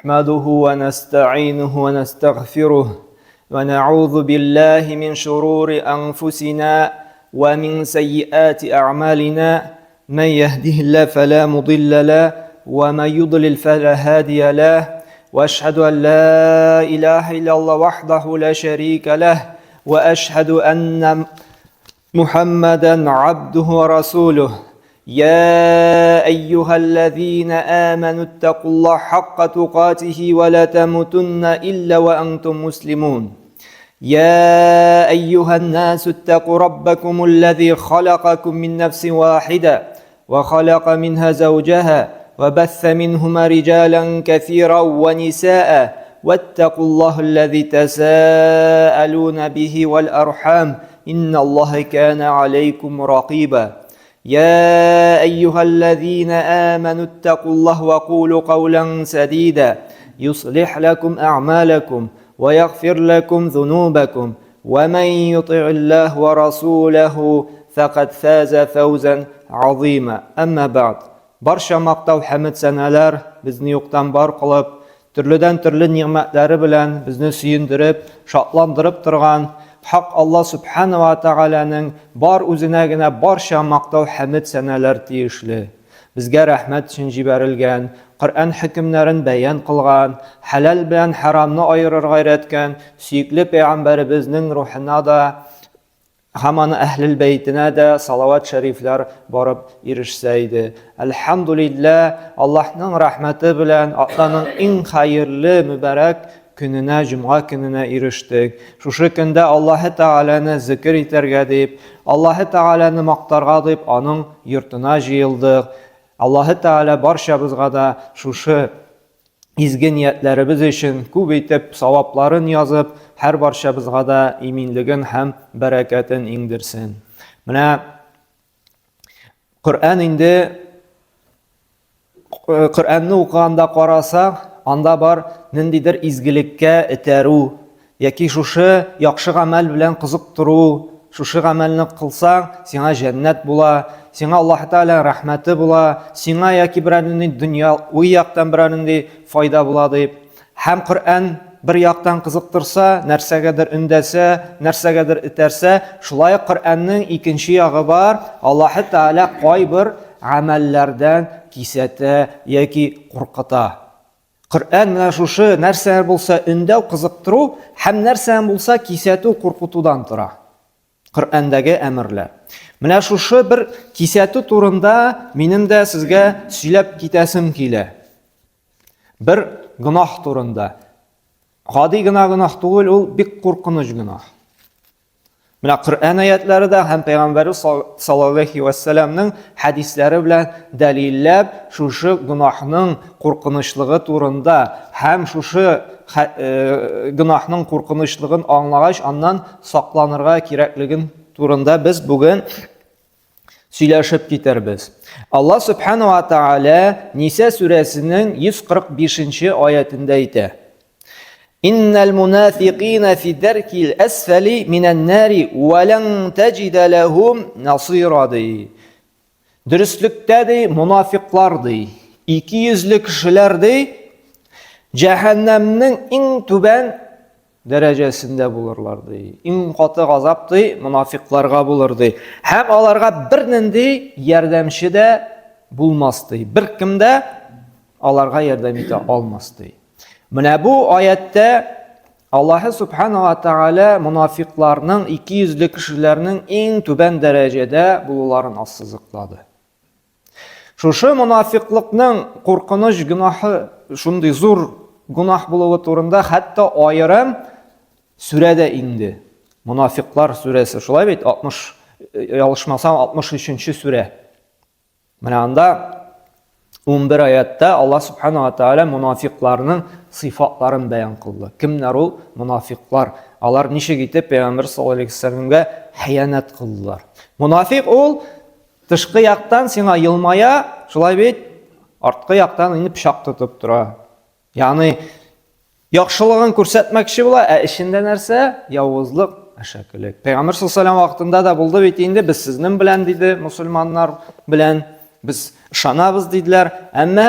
نحمده ونستعينه ونستغفره ونعوذ بالله من شرور أنفسنا ومن سيئات أعمالنا من يهده الله فلا مضل له ومن يضلل فلا هادي له واشهد ان لا اله الا الله وحده لا شريك له واشهد ان محمدا عبده ورسوله يا ايها الذين امنوا اتقوا الله حق تقاته ولا تموتن الا وانتم مسلمون يا ايها الناس اتقوا ربكم الذي خلقكم من نفس واحده وخلق منها زوجها وبث منهما رجالا كثيرا ونساء واتقوا الله الذي تساءلون به والارحام ان الله كان عليكم رقيبا يا ايها الذين امنوا اتقوا الله وقولوا قولا سديدا يصلح لكم اعمالكم ويغفر لكم ذنوبكم ومن يطع الله ورسوله فقد فاز فوزا عظيما أما بعد Барча мактау хәмед сәнәләр безне юктан бар кылып, төрледән төрле нигъмәтләре белән безне сөендереп, шатландырып торган Хак Алла Субхана ва Тәгаләнең бар үзенә генә барча мактау хәмед сәнәләр тиешле. Безгә рәхмәт өчен җибәрелгән, Коръән хөкемнәрен бәян кылган, хәләл белән хәрамны аерырга өйрәткән сөекле пәйгамбәребезнең рухына да һәм аны әһлел бәйтенә дә салават шәрифләр барып ирешсә иде. Әлхәмдулиллә, Аллаһның рәхмәте белән атнаның иң хәерле, мөбарәк көненә, җомга көненә ирештек. Шушы көндә Аллаһы Тәгаләне зикер итәргә дип, Аллаһы Тәгаләне мактарга дип аның йортына җыелдык. Аллаһы Тәгалә барчабызга да шушы изге ниятләребез өчен күп итеп савапларын язып, һәр барчабызга да иминлеген һәм бәрәкәтен иңдерсен. Менә Коръән инде Коръәнне укыганда карасак, анда бар ниндидер изгелеккә этәрү яки шушы яхшы гамәл белән кызыктыру, шушы гамәлне кылсаң, сиңа җәннәт була, сиңа Аллаһ Тәгалә рәхмәте була, сиңа яки берәр нинди дөньяви яктан берәр нинди файда була дип. Һәм Коръән бер яктан кызыктырса, нәрсәгәдер өндәсә, нәрсәгәдер этәрсә, шулай ук Коръәннең икенче ягы бар, Аллаһы Тәгалә кайбер гамәлләрдән кисәтә яки куркыта. Коръән менә шушы нәрсә булса өндәү, кызыктыру һәм нәрсә булса кисәтү, куркытудан тора. Коръәндәге әмерләр. Менә шушы бер кисәтү турында минем дә сезгә сөйләп китәсем килә. Бер гөнаһ турында. Гади генә гөнаһ түгел, ул бик куркыныч гөнаһ. Менә Коръән аятлары да һәм Пәйгамбәрбез саллаллаһу ва сәламнең хәдисләре белән дәлилләп, шушы гөнаһның куркынычлыгы турында һәм шушы э, гөнаһның куркынычлыгын аңлагач, аннан сакланырга кирәклеген турында без бүген сөйләшеп китербез. Алла Субхану ва Тааля Ниса сүрәсенең 145 аятендә әйтә. Иннал мунафикина фи даркил асфали минән нари ва лан таҗида лахум насира ди. Дөреслектә ди мунафиклар ди, икейөзле кешеләр ди, җәһәннәмнең иң түбән дәрәҗәсендә булырлар ди. Иң каты газап ди монафикларга булыр ди. Һәм аларга бернинди ярдәмче дә булмас ди. Беркем дә аларга ярдәм итә алмас ди. Менә бу аятта Аллаһы субхана ва тааля монафикларның икейөзле кешеләрнең иң түбән дәрәҗәдә булуларын ассызыклады. Шушы монафиклыкның куркыныч гөнаһы шундый зур гөнаһ булуы турында хәтта аерым сүрә дә инде. Монафиклар сүрәсе, шулай бит, 60 ялгышмасам 63-нче сүрә. Менә анда 11 аятта Аллаһ субхана ва тааля монафикларның сыйфатларын бәян кылды. Кемнәр ул монафиклар? Алар ничек итеп Пәйгамбәр саллаллаһу алейһи вәсәлләмгә хыянәт кылдылар? Монафик ул Тышкы яктан сиңа елмая, шулай бит, арткы яктан инде пычак тотып тора. Ягъни яхшылыгын күрсәтмәкче була, ә эчендә нәрсә? Явызлык, әшәкелек. Пәйгамбәр саллаллаһу вакытында да булды бит инде, без сезнең белән диде, мусульманнар белән без ышанабыз диделәр. Әмма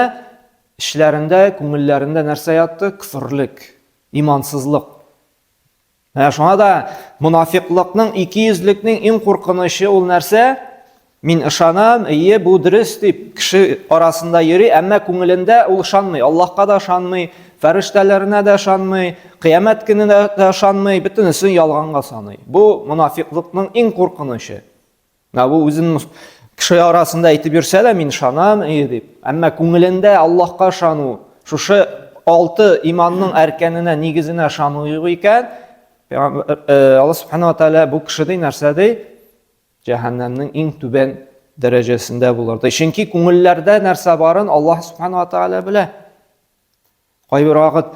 Эчләрендә, күңелләрендә нәрсә ятты? Көферлек, имансызлык. Менә шуңа да монафиклыкның, икейөзлекнең иң куркынычы ул нәрсә? Мин ышанам, ие, бу дөрес дип кеше арасында йөри, әмма күңелендә ул ышанмый, Аллаһка да ышанмый, фәрештәләренә дә ышанмый, кыямәт көненә дә ышанмый, бөтенесен ялганга саный. Бу монафиклыкның иң куркынычы. Менә бу үзен кеше арасында әйтеп йөрсә дә, мин ышанам, ие дип. Әмма күңелендә Аллаһка ышану, шушы алты иманның әркәненә, нигезенә ышану юк икән, э, Аллаһ субхана ва тааля бу кеше ди нәрсә ди? Җәһәннәмнең иң түбән дәрәҗәсендә булыр ди. Чөнки күңелләрдә нәрсә барын Аллаһ субхана ва тааля белә. Кайбер вакыт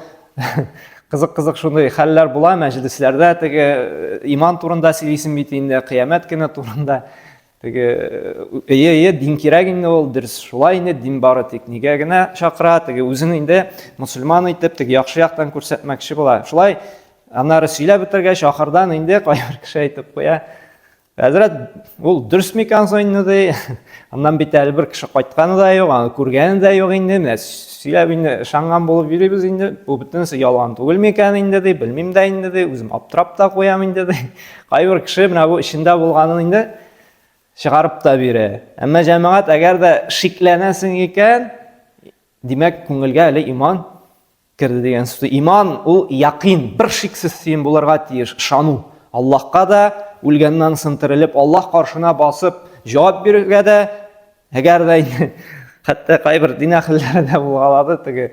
кызык-кызык шундый хәлләр була мәҗлесләрдә, теге э, иман турында сөйлисең бит инде, кыямәт көне турында. Теге э, ие, ие, дин кирәк инде ул, дөрес шулай инде, дин бары тик нигә генә чакыра, теге үзен инде мөселман итеп, теге яхшы яктан күрсәтмәкче була. Шулай аннары сөйләп бетергәч, ахырдан инде кайбер кеше әйтеп куя, Хәзрәт, ул дөрес микән соң инде ди. Аннан бит әле бер кеше кайтканы да юк, аны күргәне дә юк инде. Менә сөйләп инде ышанган булып йөрибез инде. Бу бөтенесе ялган түгел микән инде ди, белмим дә инде ди, үзем аптырап та куям инде ди. Кайбер кеше менә бу эчендә булганын инде чыгарып та бирә. Әмма җәмәгать, әгәр дә шикләнәсең икән, димәк, күңелгә әле иман керде дигән сүз. Иман ул якин, бер шиксез син булырга тиеш, ышану. Аллаһка да үлгәннән соң терелеп, Аллаһ каршына басып җавап бирергә дә, әгәр дә инде хәтта кайбер дин әһелләре дә булгалады, теге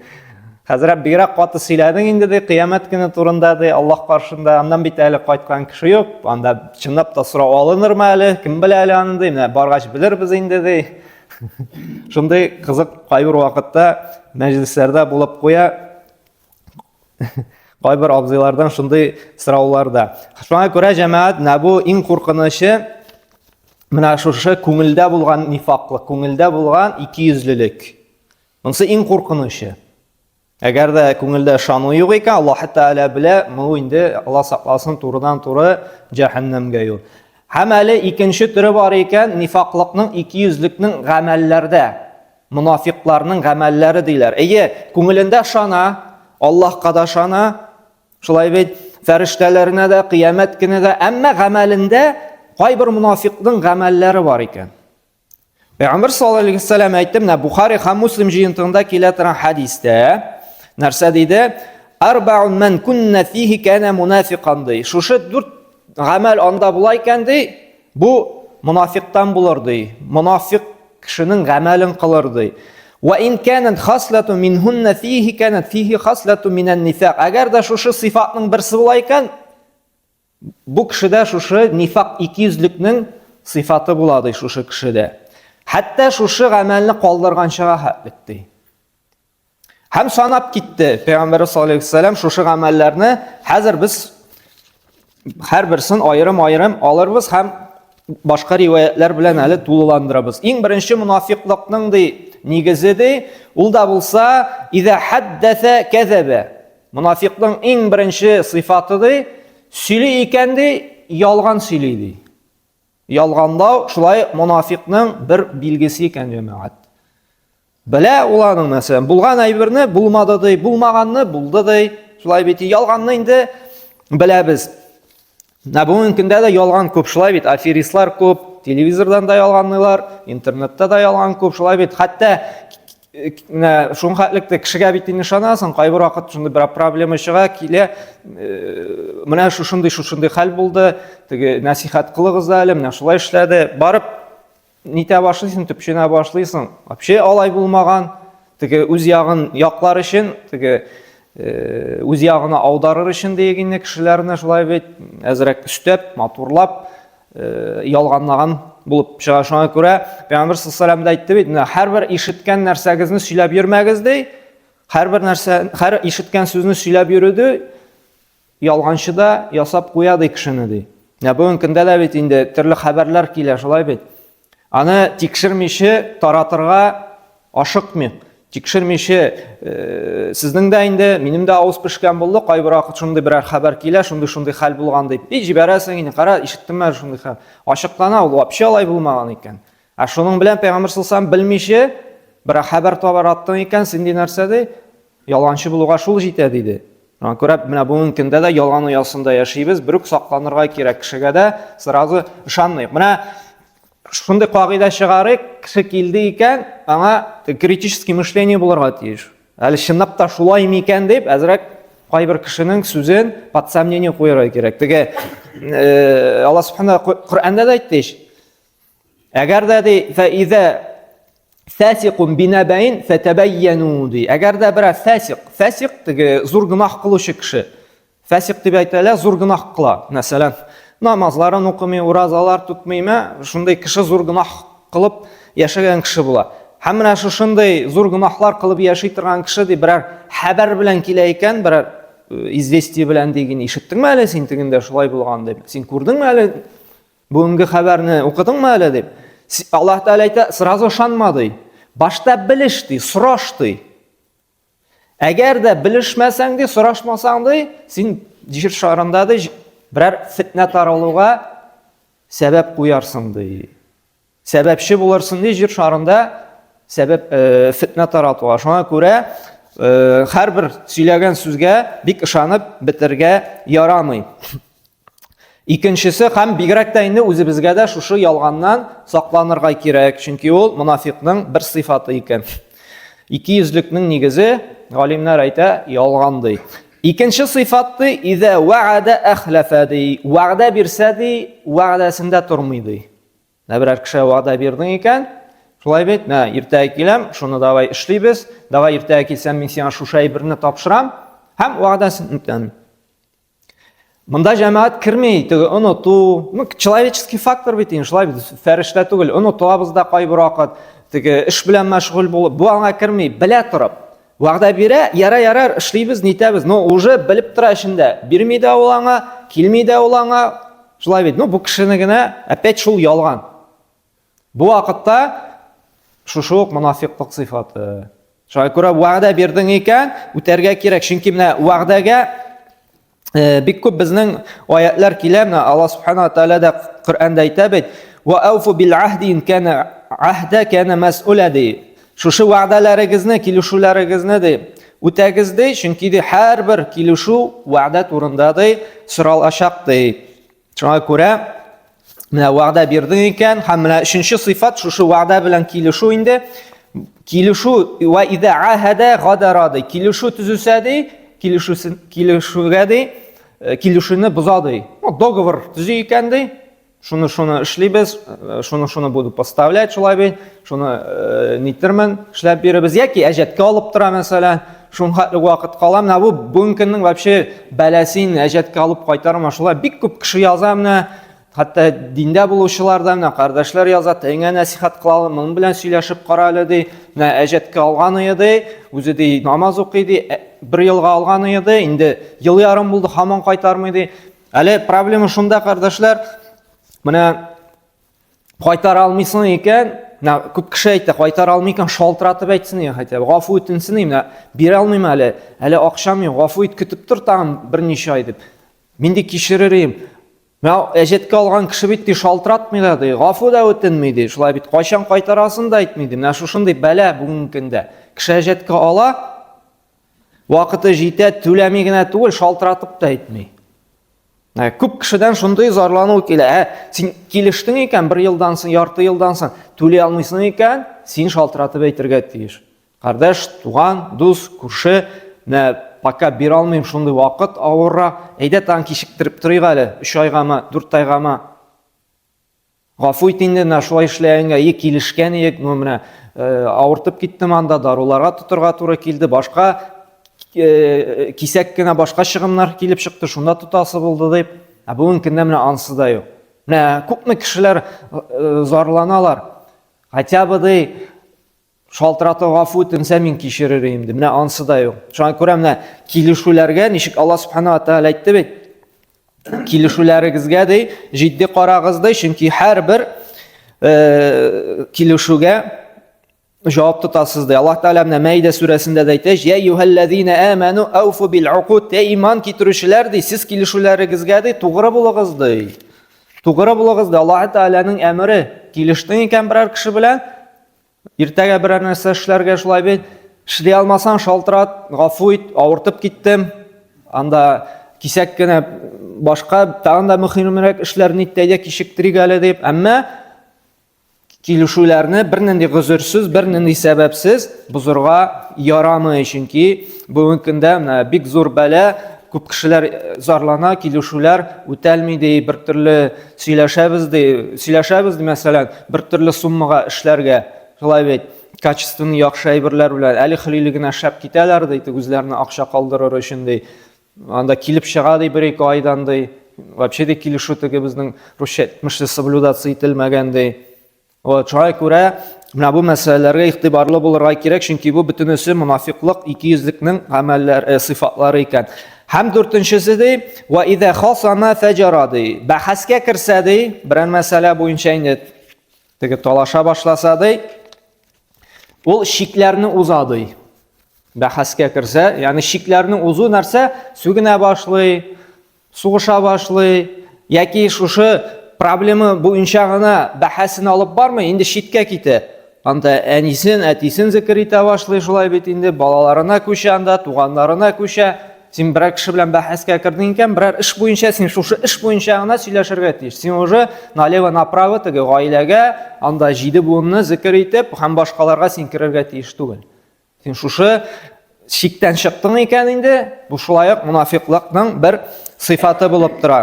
хәзрәт бигрәк каты сөйләдең инде ди, кыямәт көне турында ди, Аллаһ каршында, аннан бит әле кайткан кеше юк, анда чынлап та сорау алынырмы әле, кем белә әле аны ди, менә баргач белербез инде ди. Шундый кызык кайбер вакытта мәҗлесләрдә булып куя. Кайбер абзыйлардан шундый сораулар да. Шуңа күрә җәмәгать, менә бу иң куркынычы менә шушы күңелдә булган нифаклык, күңелдә булган икейөзлелек. Монысы иң куркынычы. Әгәр дә күңелдә ышану юк икән, Аллаһ Тәгалә белә, бу инде Аллаһ сакласын турыдан-туры җәһәннәмгә юл. Һәм әле икенче төре бар икән, нифаклыкның, икейөзлекнең гамәлләрдә. Монафикларның гамәлләре диләр. Әйе, күңелендә ышана, Аллаһка да ышана, шулай бит, фәрештәләренә дә, кыямәт көне дә, әмма гамәлендә кайбер монафикның гамәлләре бар икән. Пәйгамбер саллаллаһу алейһи вәсәлләм әйтте, менә Бухари һәм Муслим җыентыгында килә торган хәдистә нәрсә диде? Арбаун ман кунна фихи кана мунафикан ди. Шушы дүрт гамәл анда була икән ди, бу мунафиктан булыр ди. Мунафик кешенең гамәлен кылыр ди. Ва ин канат хаслату минһунна фихи канат фихи хаслату минән нифак. Әгәр дә шушы сыйфатның берсе була икән, Бу кешедә шушы нифак икейөзлекнең сыйфаты була ди шушы кешедә. Хәтта шушы гамәлне калдырганчыга хәтлек ди. Һәм санап китте Пәйгамбәр саллаллаһу алейһи вәсәлләм шушы гамәлләрне. Хәзер без һәрберсен аерым-аерым алырбыз һәм башка риваятлар белән әле тулыландырабыз. Иң беренче мунафиклыкның ди нигезе ди, ул да булса иза хаддәсә кәзәбә. Монафикның иң беренче сыйфаты ди, сөйли икән ди, ялган сөйли ди. Ялганлау шулай монафикның бер билгесе икән җәмәгать. Белә ул аның мәсәлән, булган әйберне булмады ди, булмаганны булды ди. Шулай бит, ялганны инде беләбез. Менә бүгенге көндә дә ялган күп, шулай бит, аферистлар күп, телевизордан да ялганлыйлар, интернетта да ялган күп, шулай бит. Хәтта менә шуның хәтлек кешегә бит инде ышанасың, кайбер вакыт шундый бер проблема чыга, килә, э, менә шушындый шушындый хәл булды, теге нәсихәт кылыгыз әле, менә шулай эшләде. Барып нитә башлыйсың, төпченә башлыйсың. Вообще алай булмаган. Теге үз ягын яклар өчен, теге э, үз ягына аударыр өчен диек инде кешеләрне шулай бит әзрәк өстәп, матурлап, э, ялганлаган булып чыга. Шуңа күрә Пәйгамбер саллаллаху алейһи әйтте бит, менә һәрбер ишеткән нәрсәгезне сөйләп йөрмәгез ди. Һәрбер нәрсә, һәр ишеткән сүзне сөйләп йөрүде Ялганчы да ясап куя ди кешене ди. Менә бүгенге көндә дә бит инде төрле хәбәрләр килә, шулай бит. Аны тикшермичә таратырга ашыкмыйк. Тикшермичә э, сезнең дә инде, минем дә авыз пешкән булды, кайбер вакыт шундый берәр хәбәр килә, шундый-шундый хәл булган дип. И җибәрәсең инде, кара, ишеттемме әле шундый хәл. Ачыклана, ул вообще алай булмаган икән. Ә шуның белән пәйгамбер саллаллаху белмичә. Берәр хәбәр тараттың икән, син ди нәрсә ди? Ялганчы булуга шул җитә диде. Шуңа күрә менә бүгенге көндә дә ялган оясында яшибез, берүк сакланырга кирәк кешегә дә сразу ышанмыйк. Менә шундый кагыйдә чыгарыйк, кеше килде икән, аңа критический мышление булырга тиеш. Әле чынлап та шулай микән дип, әзрәк кайбер кешенең сүзен под сомнение куярга кирәк. Теге э, Алла Субхана Коръәндә дә әйтте ич. Әгәр дә ди, фәизә фәсикун бинәбәин фәтәбәйяну ди. Әгәр дә берәр фәсик, фәсик теге зур гөнаһ кылучы кеше. Фәсик дип әйтәләр, зур гөнаһ кыла. Мәсәлән, намазларын укымый, уразалар тотмыймы, шундый кеше зур гөнаһ кылып яшәгән кеше була. Һәм менә шушындый зур гөнаһлар кылып яши торган кеше ди берәр хәбәр белән килә икән, берәр э, известие белән диген, ишеттеңме әле син тегендә шулай булган дип? Син күрдеңме әле бүгенге хәбәрне укыдыңмы әле дип? Аллаһ Тәгалә әйтә, сразу ышанма ди. Башта белеш ди, сораш ди. Әгәр дә белешмәсәң ди, сорашмасаң ди, син җир шарында ди берәр фитнә таралуга сәбәп куярсың ди. Сәбәпче булырсың ди җир шарында сәбәп э, фитнә таратуга. Шуңа күрә э, һәрбер сөйләгән сүзгә бик ышанып бетергә ярамый. Икенчесе һәм бигрәк тә инде үзебезгә дә шушы ялганнан сакланырга кирәк, чөнки ул монафикның бер сыйфаты икән. Ике йөзлекнең нигезе, галимнәр әйтә, ялган ди. Икенче сыйфат ди, изә вәгъдә әхләфә ди. Вәгъдә бирсә ди, вәгъдәсендә тормый ди. Менә берәр кешегә вәгъдә бирдең икән, шулай бит, менә иртәгә киләм, шуны давай эшлибез, давай иртәгә килсәм, мин сиңа шушы әйберне тапшырам һәм вәгъдәсен үтәм. Монда җәмәгать керми, теге оныту, ну, человеческий фактор бит инде, шулай бит, фәрештә түгел, онытабыз да кайбер вакыт, теге эш белән мәшгуль булып, бу аңа керми, белә торып. Вәгъдә бирә, яра ярар, эшлибез, нитәбез, но уже белеп тора эчендә, бирми дә ул аңа, килми дә ул аңа, шулай бит, ну, бу кешене генә опять шул ялган. Бу вакытта шушы ук монафиклык сыйфаты. Шуңа күрә вәгъдә бирдең икән, үтәргә кирәк. Чөнки менә вәгъдәгә э, бик күп безнең аятлар килә. Менә Аллаһ субхана ва тааля да Коръәндә әйтә бит: "Ва ауфу бил ахди ин кана ахда кана мас'ула" ди. Шушы вәгъдәләрегезне, килешүләрегезне ди, үтәгез ди, чөнки ди һәрбер килешү вәгъдә турында ди соралачак ди. Шуңа күрә менә вәгъдә бирдең икән, һәм менә өченче сыйфат шушы вәгъдә белән килешү инде. Килешү ва иза ахада гадара ди. Килешү төзесә ди, килешүсен килешүгә ди, э, килешүне боза ди. Ну, договор төзи икән ди. Шуны шуны эшлибез, э, шуны шуны буду поставлять шулай бит, шуны э, нитермен, эшләп биребез яки әҗәткә алып тора мәсәлән. Шуның хәтле вакыт кала. Менә бу бүгенге көннең вообще бәласе инде әҗәткә алып кайтарма. Шулай бик күп кеше яза менә. Хәтта диндә булучылар да менә кардәшләр яза, тәңә нәсихәт кылалы, моның белән сөйләшеп кара әле ди. Менә әҗәткә алган ие ди, үзе ди намаз укый ди, э, бер елга алган ие ди, инде ел ярым булды, һаман кайтармый ди. Әле проблема шунда, кардәшләр, менә Кайтара алмыйсың икән, менә күп кеше әйтә, кайтара алмый икән, шалтыратып әйтсен я хотя бы, гафу үтенсен, менә бирә алмыйм әле, әле акчам юк, гафу ит, көтеп тор тагын берничә ай дип. Мин ди кичерер идем. Менә әҗәткә алган кеше бит ди шалтыратмый да ди, гафу да үтенми ди. Шулай бит кайчан кайтарасын да әйтми ди. Менә шушындый бәла бүгенге көндә. Кеше әҗәткә ала, вакыты җитә, түләми генә түгел, шалтыратып та әйтми. Ә, күп кешедән шундый зарлану килә. Ә, син килештең икән, бер елдан соң, ярты елдан соң түли алмыйсың икән, син шалтыратып әйтергә тиеш. Кардәш, туган, дус, күрше, менә пока бирә алмыйм, шундый вакыт авыррак. Әйдә тагын кичектереп торыйк әле, 3 айгамы, 4 айгамы. Гафу ит инде, менә шулай эшләгәнгә, и килешкән идек, ну менә э, авыртып киттем анда, даруларга тотырга туры килде, башка э, кисәк кенә башка чыгымнар килеп чыкты, шунда тотасы булды дип. Ә бүгенге көндә менә ансы да юк. Менә күпме кешеләр э, зарланалар. Хотя бы ди шалтыратып гафу үтенсә мин кичерер идем ди. Менә ансы да юк. Шуңа күрә менә килешүләргә ничек Аллаһ субхана ва тааля әйтте бит. Килешүләрегезгә ди җитди карагыз ди, чөнки һәрбер э, килешүгә җавап тотасыз ди. Аллаһ Тәгалә менә Мәйдә сүрәсендә дә әйтә: "Я юһәлләзина аману ауфу бил уқуд" Эй иман китерүчеләр ди, сез килешүләрегезгә ди тугры булыгыз ди. Тугры булыгыз ди. Аллаһ Тәгаләнең әмере. Килештең икән берәр кеше белән, Иртәгә берәр нәрсә эшләргә шулай бит. Эшли алмасаң, шалтырат, гафу ит, авыртып киттем. Анда кисәк кенә башка тагын да мөһимрәк эшләрне итәйдә кичектерик әле дип. Әмма килешүләрне бернинди гозерсез, бернинди сәбәпсез бозырга ярамый, чөнки бүгенге көндә менә бик зур бәла, күп кешеләр зарлана, килешүләр үтәлми ди, бер төрле сөйләшәбез ди, сөйләшәбез ди, мәсәлән, бер төрле суммага эшләргә, шулай бит, качественный яхшы әйберләр белән, әле хөлиле генә шәп китәләр ди, үзләренә акча калдырыр өчен ди. Анда килеп чыга ди бер-ике айдан ди. Вообще ди килешү теге безнең русча әйтмешли соблюдаться ителмәгән ди. Вот, шуңа күрә менә бу мәсьәләләргә игътибарлы булырга кирәк, чөнки бу бөтенесе монафиклык, икейөзлекнең гамәлләр, э, сыйфатлары икән. Һәм дүртенчесе ди, ва иза хасама фәҗара ди. Бәхәскә керсә ди, берәр мәсьәлә буенча инде теге талаша башласа ди, ул чикләрне уза ди. Бәхәскә керсә, ягъни чикләрне узу нәрсә? Сүгенә башлый, сугыша башлый, яки шушы проблема буенча гына бәхәсен алып бармый, инде читкә китә. Анда әнисен, әтисен зикер итә башлый, шулай бит инде, балаларына күчә анда, туганнарына күчә. Син берәр кеше белән бәхәскә кердең икән, берәр эш буенча син шушы эш буенча гына сөйләшергә тиеш. Син уже налево направо теге гаиләгә, анда җиде буынны зикер итеп һәм башкаларга син керергә тиеш түгел. Син шушы чиктән чыктың икән инде, бу шулай ук мунафиклыкның бер сыйфаты булып тора.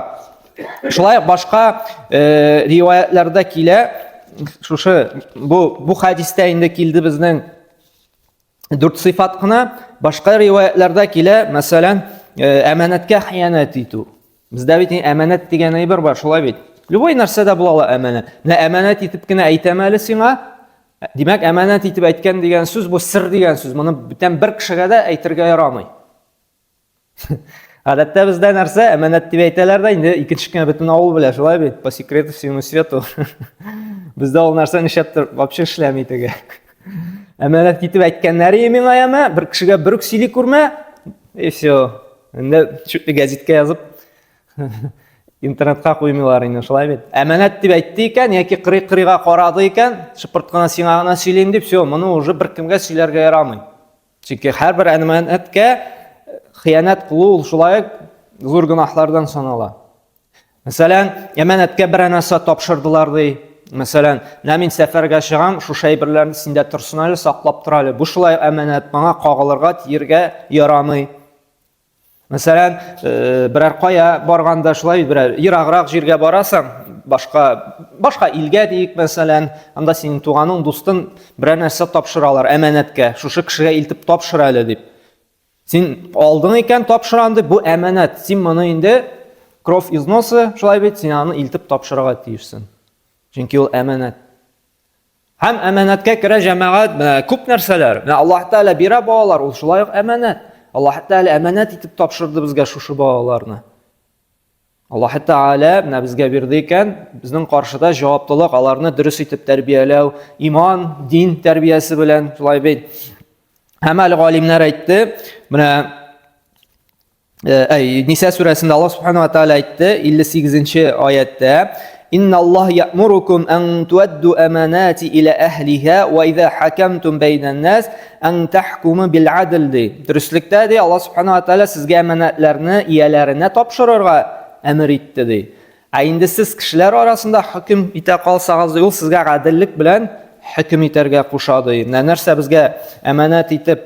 Шулай ук башка э, риваятларда килә, шушы бу бу хәдистә инде килде безнең дүрт сыйфат кына, башка риваятларда килә, мәсәлән, э, әманәткә хыянәт итү. Бездә бит әманәт дигән әйбер бар, шулай бит. Любой нәрсәдә була ала әманәт. Менә әманәт итеп кенә әйтәм әле сиңа. Димәк, әманәт итеп әйткән дигән сүз бу сер дигән сүз. Моны бүтән бер кешегә дә әйтергә ярамый. Гадәттә бездә нәрсә, әманәт дип әйтәләр дә, инде икенче көнне бөтен авыл белә, шулай бит, по секрету всему свету. Бездә ул нәрсә нишләптер вообще эшләми теге. Әманәт итеп әйткәннәре миңа яме, бер кешегә бер үк сөйли күрмә, и все. Инде чүтле гәзиткә язып интернетка куймыйлар инде, шулай бит. Әманәт дип әйтте икән, яки кырый-кырыйга карады икән, шыпырт кына сиңа гына сөйлим дип, все, моны уже беркемгә сөйләргә ярамый. Чөнки һәрбер әманәткә хыянәт кылу ул шулай ук зур гөнаһлардан санала. Мәсәлән, әманәткә бер нәрсә тапшырдылар ди. Мәсәлән, менә мин сәфәргә чыгам, шушы әйберләрне синдә торсын әле, саклап тор әле. Бу шулай әманәт, моңа кагылырга, тиергә ярамый. Мәсәлән, э, берәр кая барганда шулай берәр ераграк җиргә барасың, башка башка илгә диек, мәсәлән, анда синең туганың, дустың берәр нәрсә тапшыралар әманәткә, шушы кешегә илтеп тапшыр әле дип. Син алдың икән, тапшырам дип, бу әманәт. Син моны инде кровь из носа, шулай бит, син аны илтеп тапшырырга тиешсең. Чөнки ул әманәт. Һәм әманәткә керә җәмәгать, менә күп нәрсәләр. Менә Аллаһ Тәгалә бирә балалар, ул шулай ук әманәт. Аллаһ Тәгалә әманәт итеп тапшырды безгә шушы балаларны. Аллаһ Тәгалә менә безгә бирде икән, безнең каршыда җаваплылык, аларны дөрес итеп тәрбияләү, иман, дин тәрбиясе белән, шулай бит. Һәм әле галимнәр әйтте, менә Әй, Ниса сүрәсендә Аллаһ субхана ва тааля әйтте, 58-нче аятта, Инна Аллаһ я'мурукум ан туадду аманати ила әһлиһа ва иза хакамтум бәйнән нас ан тахкуму бил адл ди. Дөреслектә ди, Аллаһ субхана ва тааля сезгә әманәтләрне ияләренә тапшырырга әмер итте ди. Ә инде сез кешеләр арасында хөкем итә калсагыз, ул сезгә гаделлек белән хөкем итәргә куша ди. Менә нәрсә безгә әманәт итеп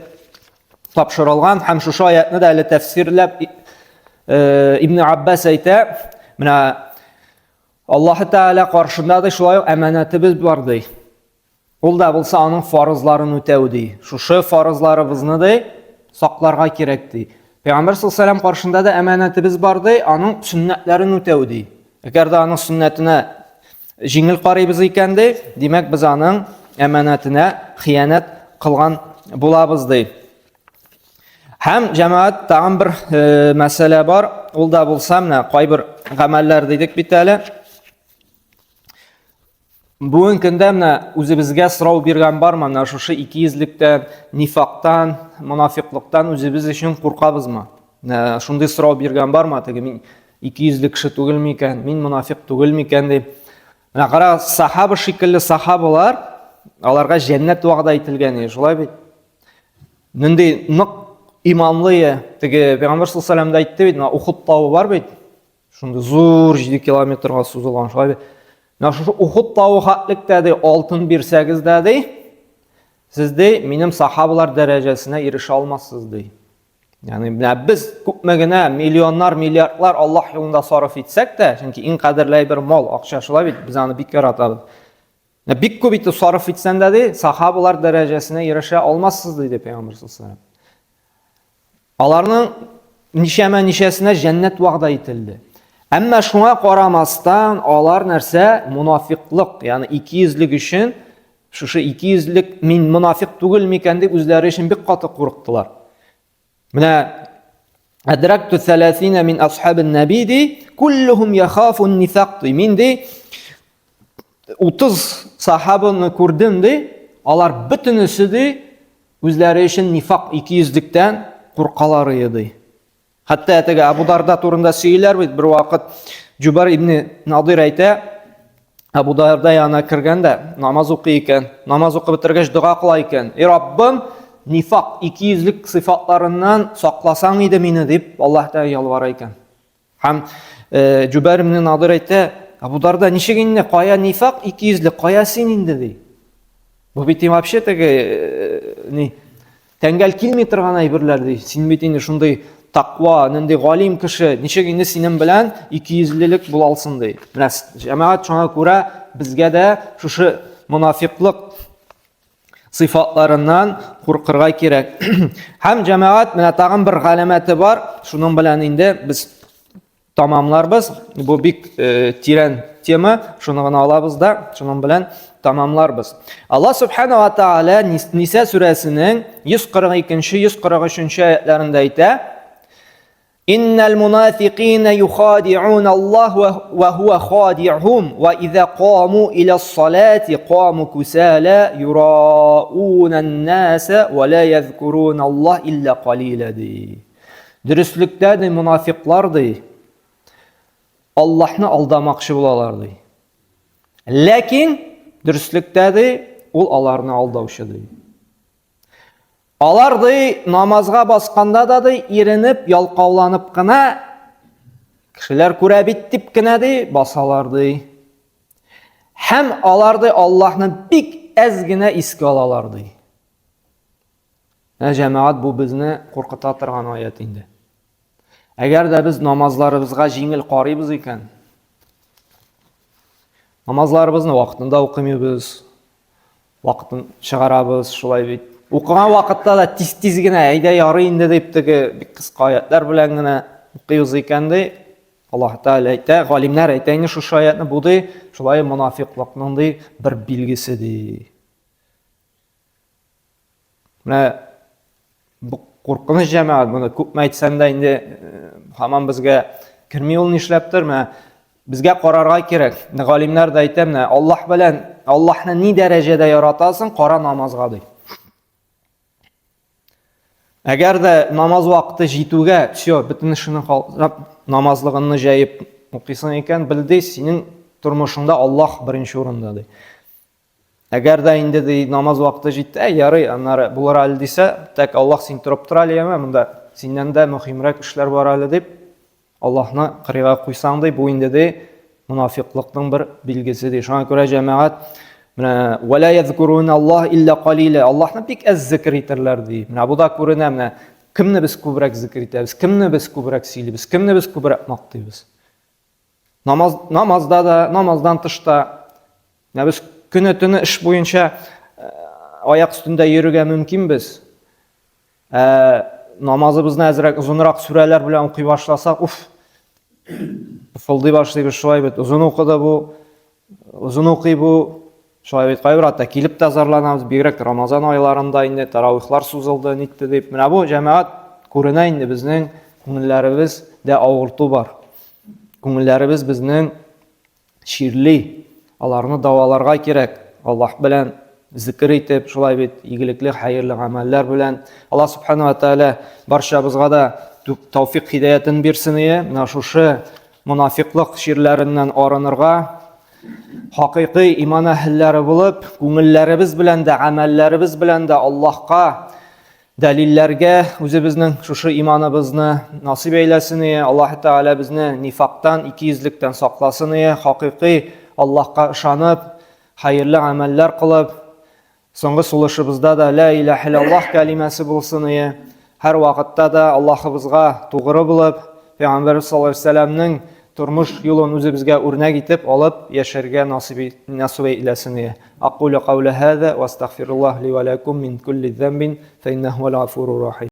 тапшырылган һәм шушы аятны да әле тәфсирләп э, Ибн Аббас әйтә, менә Аллаһы Тәгалә каршында да шулай ук әманәтебез бар ди. Ул да булса аның фарызларын үтәү ди. Шушы фарызларыбызны ди сакларга кирәк ди. Пәйгамбәр саллаллаху каршында да әманәтебез бар ди, аның сөннәтләрен үтәү ди. Әгәр дә аның сөннәтенә җиңел карыйбыз икән ди, димәк без аның әманәтенә хыянәт кылган булабыз ди. Һәм җәмәгать тагын бер э, мәсьәлә бар, ул да булса менә кайбер гамәлләр дидек бит әле. Бүген көндә менә үзебезгә сорау биргән бармы? Менә шушы икейөзлектән, нифактан, монафиклыктан үзебез өчен куркабызмы? Менә шундый сорау биргән бармы? Теге мин икейөзле кеше түгел микән? Мин монафик түгел микән дип. Менә кара, сахаба шикелле сахабалар. аларга җәннәт вәгъдә ителгән, шулай бит? Нинди нык иманлы, теге Пәйгамбәр саллаллаху алейһи ва әйтте бит, менә Ухуд тавы бар бит. Шундый зур 7 километрга сузылган, шулай бит. Менә шушы Ухуд тавы хәтлектә ди алтын бирсәгез дә ди, сез ди минем сахабалар дәрәҗәсенә ирешә алмассыз ди. Ягъни менә без күпме генә миллионнар, миллиардлар Аллаһ юлында сарыф итсәк тә, чөнки иң кадерле әйбер мал, акча шулай бит, без аны бик яратабыз. Менә бик күп итеп сарыф итсәң дә ди, сахабалар дәрәҗәсенә ирешә алмассыз диде Пәйгамбәр саллаллаху. Аларның ничәмә ничәсенә җәннәт вәгъдә ителде. Әмма шуңа карамастан, алар нәрсә? Мунафиклык, ягъни икейөзлек өчен шушы икейөзлек мин мунафик түгел микән дип үзләре өчен бик каты курыктылар. Менә әдрәкту сәләсина мин асхабин наби ди, куллухум яхафу нифак ди. Мин ди 30 сахабаны күрдем ди, алар бөтенесе ди үзләре өчен нифак икейөзлектән куркалар иде ди. Хәтта теге Абу Дарда турында сөйлиләр бит, бер вакыт Җубар ибн Надир әйтә, Абу Дарда янына кергәндә намаз укый икән. Намаз укып бетергәч дога кыла икән. Эй Раббым, нифак, икейөзлек сыйфатларыннан сакласаң иде мине дип Аллаһ Тәгалә ялвара икән. Һәм э, Җубар ибн Надир әйтә, Абу Дарда ничек инде, кая нифак, икейөзлек, кая син инде ди. Бу бит вообще теге э, ни Тәңгәл килми торган әйберләр ди. Син бит инде шундый таква, нинди галим кеше, ничек инде синең белән икейөзлелек була алсын ди. Менә җәмәгать шуңа күрә безгә дә шушы монафиклык сыйфатларыннан куркырга кирәк. Һәм җәмәгать менә тагын бер галәмәте бар, шуның белән инде без тамамларбыз. Бу бик э, тирән тема, шуны гына алабыз да, шуның белән тамамларбыз. Алла субхана ва тааля Ниса сүрәсенең 142-143 аятларында әйтә: Иннал мунафикина юхади'ун Аллах ва хуа хади'хум ва иза каму иля салати каму кусала юраун ан-наса ва ла язкурун Аллах илля калила ди. Дөреслектә ди мунафиклар ди Аллаһны алдамакчы булалар ди. Ләкин дөреслектә ди ул аларны алдаучы ди. Алар ди намазга басканда да ди иренеп, ялкауланып кына кешеләр күрә бит дип кенә ди басалар ди. Һәм алар ди Аллаһны бик әз генә искә алалар ди. Ә җәмәгать бу безне куркыта торган аят инде. Әгәр дә без намазларыбызга җиңел карыйбыз икән, намазларыбызны вакытында укымыйбыз, вакытын чыгарабыз, шулай бит. Укыган вакытта да тиз-тиз генә, әйдә ярый инде дип теге бик кыска аятлар белән генә укыйбыз икән ди. Аллаһ Тәгалә әйтә, галимнәр әйтә инде шушы аятны, бу ди, шулай монафиклыкның ди бер билгесе ди. Менә бу куркыныч җәмәгать, моны күпме әйтсәң дә инде э, һаман безгә керми ул нишләптер. Менә безгә карарга кирәк. Галимнәр дә әйтә, менә Аллаһ белән Аллаһны ни дәрәҗәдә яратасың, кара намазга ди. Әгәр дә намаз вакыты җитүгә, все, бөтен эшеңне калдырып, намазлыгыңны җәеп укыйсың икән, бел ди, синең тормышыңда Аллаһ беренче урында ди. Әгәр дә инде ди намаз вакыты җитте, әй ярый, аннары булыр әле дисә, тәк Аллаһ син торып тор әле яме, монда синнән дә мөһимрәк эшләр бар әле дип, Аллаһны кырыйга куйсаң ди, бу инде ди мунафиклыкның бер билгесе ди. Шуңа күрә җәмәгать менә вәлә язкурун Аллаһ илля калиля. Аллаһны бик әз зикр итәрләр ди. Менә бу да күренә, менә кемне без күбрәк зикр итәбез, кемне без күбрәк сөйлибез, кемне без күбрәк мактыйбыз. Намаз, намазда да, намаздан тыш та. Менә без көне төне эш буенча э, аяк өстендә йөрергә мөмкинбез. Ә намазыбызны әзрәк озынрак сүрәләр белән укый башласак, уф, пыфылдый башлыйбыз шулай бит. Озын укыды бу, озын укый бу. Шулай бит кайбер хәтта килеп тә зарланабыз, бигрәк Рамазан айларында инде таравихлар сузылды, нитте дип. Менә бу җәмәгать күренә инде безнең күңелләребез дә авырту бар. Күңелләребез безнең чирли. Аларны дәваларга кирәк. Аллаһ белән зикер итеп, шулай бит игелекле, хәерле гамәлләр белән. Аллаһ субхана ва тааля барчабызга да тәүфик хидаятын бирсен ие. Менә шушы монафиклык чирләреннән арынырга. Хакыйкый иман әһелләре булып, күңелләребез белән дә, гамәлләребез белән дә Аллаһка дәлилләргә үзебезнең шушы иманыбызны насыйп әйләсен. Аллаһ Тәгалә безне нифактан, икейөзлектән сакласын. Хакыйкый Аллаһка ышанып, хәерле гамәлләр кылып, Соңгы сулышыбызда да лә иләһә иллаллаһ кәлимәсе булсын ие. Һәр вакытта да Аллаһыбызга тугры булып, Пәйгамбәрбез саллаллаһу алейһи вәсәлләмнең тормыш юлын үзебезгә үрнәк итеп алып яшәргә насыйп насыйп әйләсен ие. Акулю кауля һаза ва астагфируллаһ ли ва лакум мин кулли замбин фа иннаху хуал гафурур рахим.